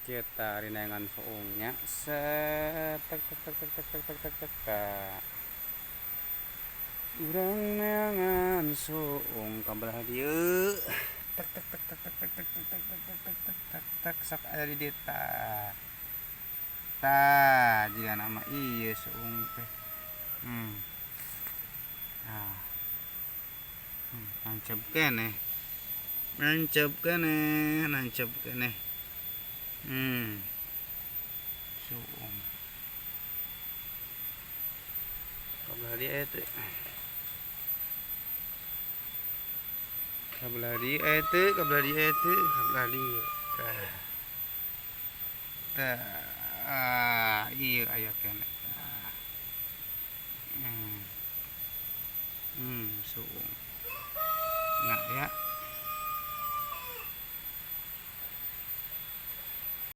Kita ari neangan suungnya set tek tek tek tek tek tek tek tek tek tah. Urang neangan suung ka belah dieu tek tek tek tek tek tek tek tek tek tek tek tek tek tek tek sok aya di dieu tah. Tah jigana mah ieu suung teh. Tah. Nancep keneh. Nancep keneh, nancep keneh. Suung. Kabelah dieu aya teu? Kabelah dieu aya teu? Kabelah dieu aya teu? Kabelah dieu. Tah. Tah, ah, ieu aya keneh tah. Suung. Nah, ya.